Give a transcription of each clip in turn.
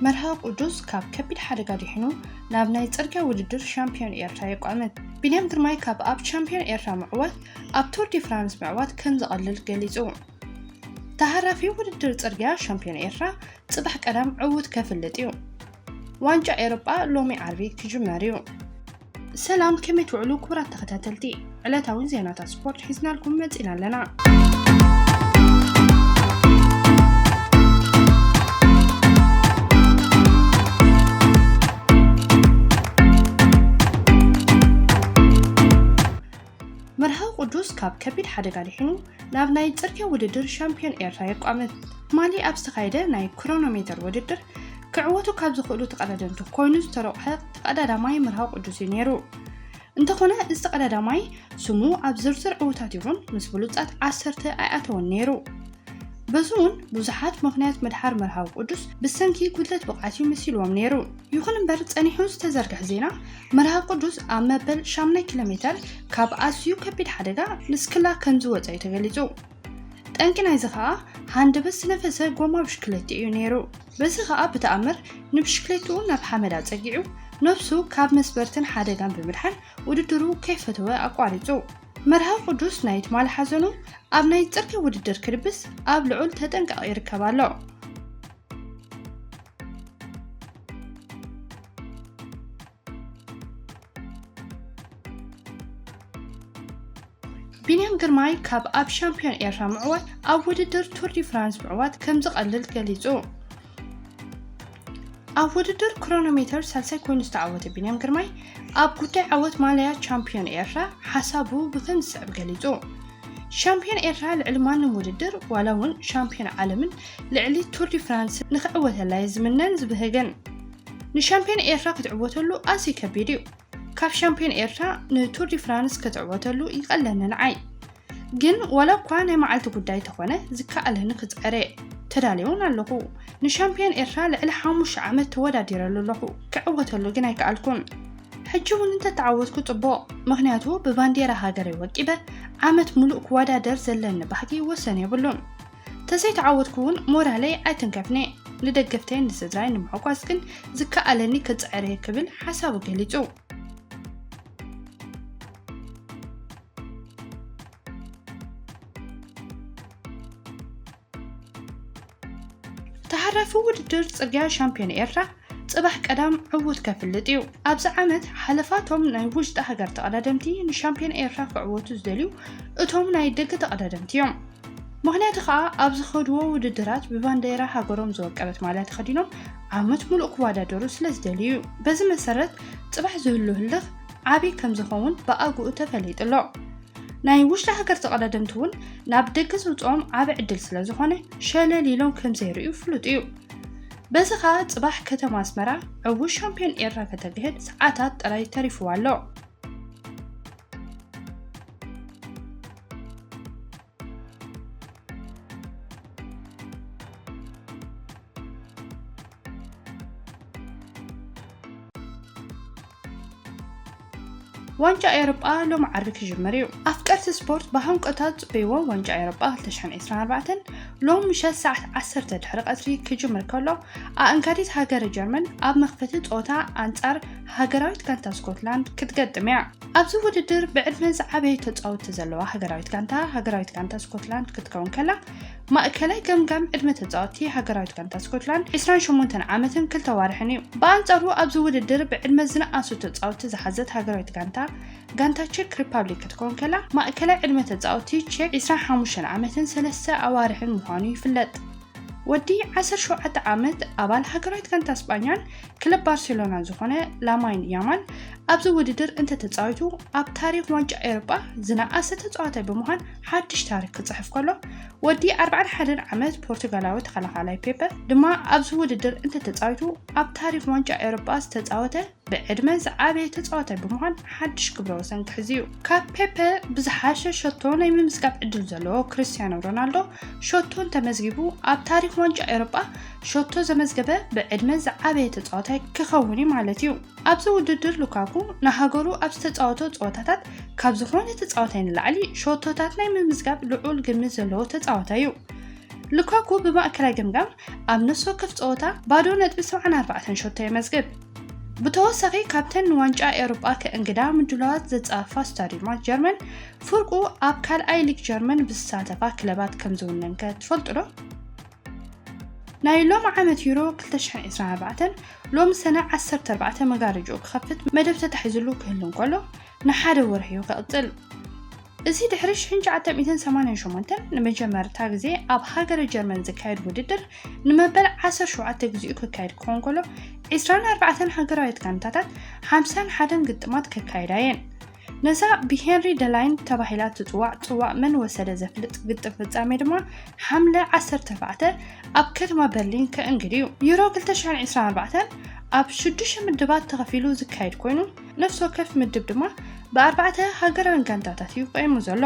መርሃዊ ቅዱስ ካብ ከቢድ ሓደጋ ድሒኑ ናብ ናይ ጽርግያ ውድድር ሻምፒዮን ኤርትራ የቋምት። ቢንያም ግርማይ ካብ ኣብ ሻምፒዮን ኤርትራ ምዕዋት ኣብ ቱር ዲ ፍራንስ ምዕዋት ከም ዝቐልል ገሊጹ። ተሃራፊ ውድድር ጽርግያ ሻምፒዮን ኤርትራ ጽባሕ ቀዳም ዕዉት ከፍልጥ እዩ። ዋንጫ ኤሮጳ ሎሚ ዓርቢ ክጅመር እዩ። ሰላም፣ ከመይ ትውዕሉ ክቡራት ተኸታተልቲ? ዕለታዊ ዜናታት ስፖርት ሒዝናልኩም መጺና ኣለና። መርሃዊ ቅዱስ ካብ ከቢድ ሓደጋ ድሒኑ ናብ ናይ ጽርግያ ውድድር ሻምፒዮን ኤርትራ የቋምት። ትማሊ ኣብ ዝተኻየደ ናይ ክሮኖሜተር ውድድር ክዕወቱ ካብ ዝኽእሉ ተቐዳደምቲ ኮይኑ ዝተረቑሐ ተቐዳዳማይ መርሃዊ ቅዱስ እዩ ነይሩ። እንተኾነ፣ እዚ ተቐዳዳማይ ስሙ ኣብ ዝርዝር ዕዉታት ይኹን ምስ ብሉጻት ዓሰርተ ኣይኣተወን ነይሩ። በዚ እውን ብዙሓት ምኽንያት ምድሓር መርሃዊ ቅዱስ ብሰንኪ ጉድለት ብቕዓት እዩ መሲልዎም ነይሩ። ይኹን እምበር፣ ጸኒሑ ዝተዘርግሐ ዜና፣ መርሃዊ ቅዱስ ኣብ መበል ሻምናይ ኪሎ ሜተር ካብ ኣዝዩ ከቢድ ሓደጋ ንስክላ ከም ዝወጸ እዩ ተገሊጹ። ጠንቂ ናይዚ ኸኣ፣ ሃንደበት ዝነፈሰ ጎማ ብሽክለቲ እዩ ነይሩ። በዚ ኸኣ ብተኣምር ንብሽክሌትኡ ናብ ሓመድ ኣጸጊዑ፣ ነብሱ ካብ መስበርትን ሓደጋን ብምድሓን ውድድሩ ከይፈተወ ኣቋሪጹ። መርሃዊ ቅዱስ ናይ ትማሊ ሓዘኑ ኣብ ናይ ጽርግያ ውድድር ክድብስ ኣብ ልዑል ተጠንቀቕ ይርከብ ኣሎ። ቢንያም ግርማይ ካብ ኣብ ሻምፒዮን ኤርትራ ምዕዋት ኣብ ውድድር ቱር ዲ ፍራንስ ምዕዋት ከም ዝቐልል ገሊጹ። ኣብ ውድድር ክሮኖሜተር ሳልሳይ ኮይኑ ዝተዓወተ ቢንያም ግርማይ፣ ኣብ ጉዳይ ዓወት ማልያ ቻምፒዮን ኤርትራ ሓሳቡ ብከም ዝስዕብ ገሊጹ። ሻምፒዮን ኤርትራ ልዕሊ ማንም ውድድር፣ ዋላ እውን ሻምፒዮን ዓለምን ልዕሊ ቱር ዲ ፍራንስ ንክዕወተላ እየ ዝምነን ዝብህግን። ንሻምፒዮን ኤርትራ ክትዕወተሉ ኣዝዩ ከቢድ እዩ። ካብ ሻምፒዮን ኤርትራ ንቱር ዲ ፍራንስ ክትዕወተሉ ይቐለኒ ንዓይ። ግን ዋላ እኳ ናይ መዓልቲ ጉዳይ ተኾነ፣ ዝከኣለኒ ክጽዕር እየ። ተዳልየ እውን ኣለኹ። ንሻምፒዮን ኤርትራ ልዕሊ ሓሙሽተ ዓመት ተወዳዲረሉ ኣለኹ። ክዕወተሉ ግን ኣይከኣልኩን። ሕጂ እውን እንተተዓወትኩ ጽቡቕ፣ ምኽንያቱ ብባንዴራ ሃገረይ ወቂበ ዓመት ሙሉእ ክወዳደር ዘለኒ ባህጊ ወሰን የብሉን። ተዘይተዓወትኩ እውን ሞራለይ ኣይትንከፍኒ። ንደገፍተይን ንስድራይ ንምሕጓስ ግን ዝከኣለኒ ክጽዕር እየ ክብል ሓሳቡ ገሊጹ። ተሃራፊ ውድድር ጽርግያ ሻምፒዮን ኤርትራ ጽባሕ ቀዳም ዕዉት ከፍልጥ እዩ። ኣብዚ ዓመት ሓለፋቶም ናይ ውሽጢ ሃገር ተቐዳደምቲ ንሻምፒዮን ኤርትራ ክዕወቱ ዝደልዩ እቶም ናይ ደገ ተቐዳደምቲ እዮም። ምኽንያቱ ኸኣ ኣብ ዝኸድዎ ውድድራት ብባንዴራ ሃገሮም ዝወቀበት ማልያ ተኸዲኖም ዓመት ሙሉእ ክወዳደሩ ስለ ዝደልዩ እዩ። በዚ መሰረት ጽባሕ ዝህሉ ህልኽ ዓቢ ከም ዝኸውን ብኣግኡ ተፈሊጡ ኣሎ። ናይ ውሽጢ ሃገር ተቐዳደምቲ እውን ናብ ደገ ዝውጽኦም ዓቢ ዕድል ስለ ዝኾነ ሸለል ኢሎም ከም ዘይርእዩ ፍሉጥ እዩ። በዚ ኸኣ ጽባሕ ከተማ ኣስመራ ዕዉት ሻምፒዮን ኤርትራ ከተግህድ ሰዓታት ጥራይ ተሪፍዋ ኣሎ። ዋንጫ ኤውሮጳ ሎም ዓርቢ ክጅምር እዩ። ኣፍቀርቲ ስፖርት ብሃንቀውታ ዝጽበይዎ ዋንጫ ኤውሮጳ ክልተ ሽሕን ዕስራን ኣርባዕተን ሎም ምሸት ሰዓት ዓሰርተ ድሕሪ ቀትሪ ክጅምር ከሎ፣ ኣእንጋዲት ሃገረ ጀርመን ኣብ መኽፈቲ ጸወታ ኣንጻር ሃገራዊት ጋንታ ስኮትላንድ ክትገጥም እያ። ኣብዚ ውድድር ብዕድመ ዝዓበዩ ተጻወትቲ ዘለዋ ሃገራዊት ጋንታ፣ ሃገራዊት ጋንታ ስኮትላንድ ክትከውን ከላ፣ ማእከላይ ገምጋም ዕድመ ተጻወትቲ ሃገራዊት ጋንታ ስኮትላንድ ዕስራን ሸሞንተን ዓመትን ክልተ ዋርሕን እዩ። ብኣንጻሩ ኣብዚ ውድድር ብዕድመ ዝነኣሱ ተጻወትቲ ዝሓዘት ሃገራዊት ጋንታ፣ ጋንታ ቼክ ሪፓብሊክ ክትከውን ከላ፣ ማእከላይ ዕድመ ተጻወትቲ ቼክ ዕስራን ሓሙሽተን ዓመትን ሰለስተ ኣዋርሕን ምዃኑ ይፍለጥ። ወዲ ዓሰርተ ሸውዓተ ዓመት ኣባል ሃገራዊት ጋንታ ስጳኛን ክለብ ባርሴሎናን ዝኾነ ላማይን ያማል ኣብዚ ውድድር እንተተጻዊቱ ኣብ ታሪኽ ዋንጫ ኤውሮጳ ዝነኣሰ ተጻዋታይ ብምዃን ሓድሽ ታሪኽ ክጽሕፍ ከሎ፣ ወዲ ኣርባዓን ሓደን ዓመት ፖርቱጋላዊ ተኸላኻላይ ፔፐ ድማ ኣብዚ ውድድር እንተተጻዊቱ ኣብ ታሪኽ ዋንጫ ኤውሮጳ ዝተጻወተ ብዕድመ ዝዓበየ ተጻዋታይ ብምዃን ሓድሽ ክብረ ወሰን ክሕዝ እዩ። ካብ ፔፐ ብዝሓሸ ሸቶ ናይ ምምዝጋብ ዕድል ዘለዎ ክርስቲያኖ ሮናልዶ ሸቶ እንተመዝጊቡ፣ ኣብ ታሪኽ ዋንጫ ኤውሮጳ ሸቶ ዘመዝገበ ብዕድመ ዝዓበየ ተጻዋታይ ክኸውን እዩ ማለት እዩ። ኣብዚ ውድድር ሉካኩ ንሃገሩ ኣብ ዝተጻወቶ ጸወታታት ካብ ዝኾነ ተጻዋታይ ንላዕሊ ሸቶታት ናይ ምምዝጋብ ልዑል ግምት ዘለዎ ተጻዋታይ እዩ። ሉካኩ ብማእከላይ ገምጋም ኣብ ነፍሲ ወከፍ ጸወታ ባዶ ነጥቢ ሰብዓን ኣርባዕተን ሸቶ የመዝግብ። ብተወሳኺ ካብተን ንዋንጫ ኤውሮጳ ከእንግዳ ምድላዋት ዘጻፈፋ ስታድዩማት ጀርመን ፍርቁ ኣብ ካልኣይ ሊግ ጀርመን ብዝሳተፋ ክለባት ከም ዝውነንከ ትፈልጡ ዶ? ናይ ሎም ዓመት ዩሮ ክልተ ሽሕን ዕስራን ኣርባዕተን ሎም ሰነ ዓሰርተ ኣርባዕተ መጋረጅኡ ክኸፍት መደብ ተታሒዝሉ ክህሉ እንከሎ ንሓደ ወርሒ እዩ ክቕጽል። እዚ ድሕሪ ሽሕን ትሽዓተ ሚእትን ሰማንያን ሸሞንተን ንመጀመርታ ግዜ ኣብ ሃገረ ጀርመን ዝካየድ ውድድር ንመበል ዓሰርተ ሸውዓተ ግዚኡ ክካየድ ክኸውን ከሎ ዕስራን ኣርባዕተን ሃገራውያት ጋንታታት ሓምሳን ሓደን ግጥማት ከካይዳ እየን። ነዛ ብሄንሪ ደላይን ተባሂላ ትጽዋዕ ጽዋዕ መን ወሰደ ዘፍልጥ ግጥም ፍጻሜ ድማ ሓምለ ዓሰርተ ኣርባዕተ ኣብ ከተማ በርሊን ከእንግድ እዩ። ዩሮ ክልተ ሽሕን ዕስራን ኣርባዕተን ኣብ ሽዱሽተ ምድባት ተኸፊሉ ዝካየድ ኮይኑ ነፍሲ ወከፍ ምድብ ድማ ብኣርባዕተ ሃገራውያን ጋንታታት እዩ ቆይሙ ዘሎ።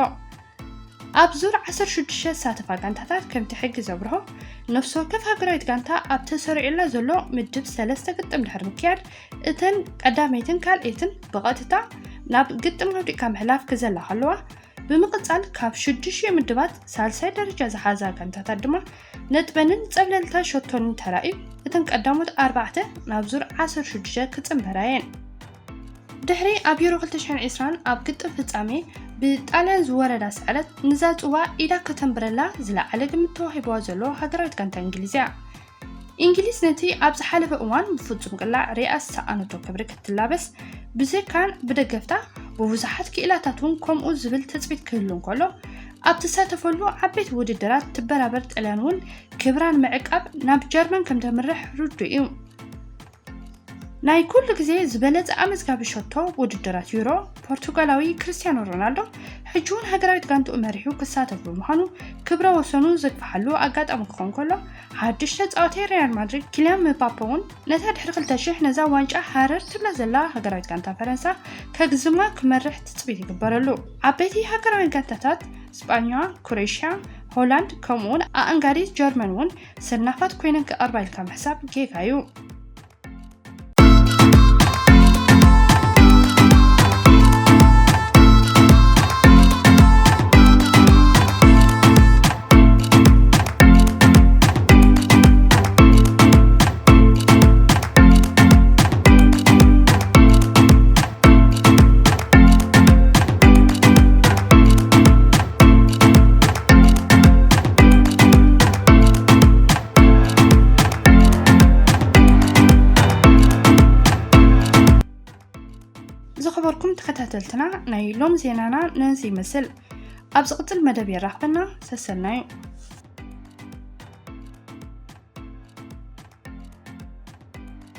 ኣብ ዙር ዓሰርተ ሽዱሽተ ዝሳተፋ ጋንታታት ከምቲ ሕጊ ዘብርሆ ነፍሲ ወከፍ ሃገራዊት ጋንታ ኣብ ተሰሪዑላ ዘሎ ምድብ ሰለስተ ግጥም ድሕሪ ምክያድ እተን ቀዳመይትን ካልኣይትን ብቐጥታ ናብ ግጥም ኣውዲቕካ ምሕላፍ ክዘላ ከለዋ ብምቕጻል ካብ ሽዱሽተ ምድባት ሳልሳይ ደረጃ ዝሓዛ ጋንታታት ድማ ነጥበንን ጸብለልታ ሸቶንን ተራእዩ እተን ቀዳሞት ኣርባዕተ ናብ ዙር ዓሰርተ ሽዱሽተ ክጽንበራ እየን። ድሕሪ ኣብ ዩሮ ክልተ ሽሕን ዕስራን ኣብ ግጥም ፍጻሜ ብጣልያን ዝወረዳ ስዕረት ንዛ ጽዋ ኢዳ ከተንብረላ ዝለዓለ ግምት ተዋሂብዋ ዘሎ ሃገራዊት ጋንታ እንግሊዝ እያ። እንግሊዝ ነቲ ኣብ ዝሓለፈ እዋን ብፍጹም ቅላዕ ሪኣ ዝሰኣነቶ ክብሪ ክትላበስ ብዘይካን ብደገፍታ ብብዙሓት ክኢላታት እውን ከምኡ ዝብል ትጽቢት ክህሉ እንከሎ ኣብ ትሳተፈሉ ዓበይቲ ውድድራት ትበራበር ጥልያን እውን ክብራ ንምዕቃብ ናብ ጀርመን ከም ተምርሕ ርዱእ እዩ። ናይ ኩሉ ግዜ ዝበለጸ ኣመዝጋቢ ሸቶ ውድድራት ዩሮ ፖርቱጋላዊ ክርስቲያኖ ሮናልዶ ሕጂ እውን ሃገራዊት ጋንትኡ መሪሑ ክሳተፍ ብምዃኑ ክብረ ወሰኑ ዘግፍሓሉ ኣጋጣሚ ክኸውን ከሎ ሓድሽ ተጻዋታይ ሪያል ማድሪድ ኪልያን ምባፔ እውን ነታ ድሕሪ ክልተ ሽሕ ነዛ ዋንጫ ሃረር ትብላ ዘላ ሃገራዊት ጋንታ ፈረንሳ ከግዝማ ክመርሕ ትጽቢት ይግበረሉ። ዓበይቲ ሃገራውያን ጋንታታት ስጳኛ፣ ክሮኤሽያ፣ ሆላንድ ከምኡውን ኣእንጋዲት ጀርመን እውን ሰናፋት ኮይነን ክቐርባ ኢልካ ምሕሳብ ጌጋ እዩ። ዝኸበርኩም ተኸታተልትና ናይ ሎም ዜናና ነዚ ይመስል። ኣብ ዝቕጽል መደብ የራኽበና። ሰሰናዩ።